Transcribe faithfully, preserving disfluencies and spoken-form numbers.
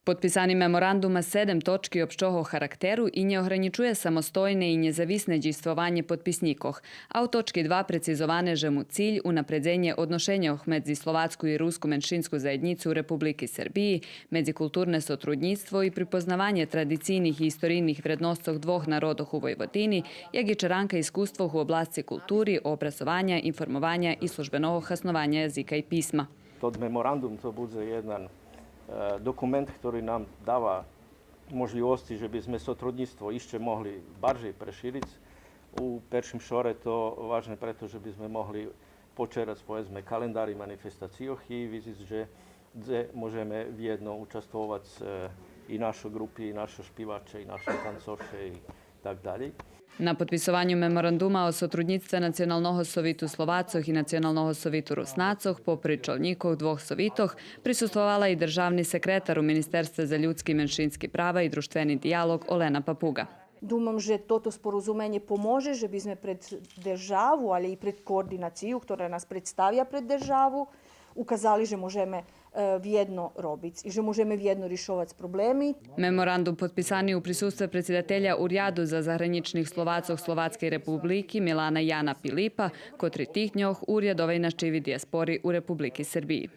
Подписани меморандум ма седем точки општого характеру и нє огранїчує самостойне и нєзависне дїйствованє подписнїкох, а у точки два прецизоване же му циль унапредзенє одношеньох медзи словацку и руску меншинску заєднїцу у Републики Сербиї, медзикултурне сотруднїцтво и припознаванє традицийних и историйних вредносцох двох народох у Войводини, як и черанка искуствох у обласци култури, образованя, информованя и службеного хаснованя язика и писма. Тот меморандум то будзе єден, е, документ хтори нам дава можлївосци же би зме сотруднїцтво ище могли баржей прешириц. У першим шоре то важне прето же би зме могли почерац, поведзме, календари манифестацийох и видзиц же дзе можеме вєдно участвовац, е, и нашо ґрупи, и нашо шпиваче, и нашо танцорше и так далєй. На подписованю меморандума о сотруднїцтве Националного совиту Словацох и Националного совиту Руснацох, попри чолнїкох двох совитох, присуствовала и державни секретар у Министерстве за людски и меншински права и дружтвени диялоґ Олена Папуґа. Думам же тото споразуменє поможе же би зме пред державу, але и пред координацию, котра нас представя пред державу, указали же можеме, е, вєдно робиц и же можеме вєдно ришовац проблеми. Меморандум подписани у присустве предсидателя Уряду за загранїчних Словацох Словацкей Републики Милана Яна Пилипа, котри тих дньох урядовей нащиви диаспори у Републики Сербиї.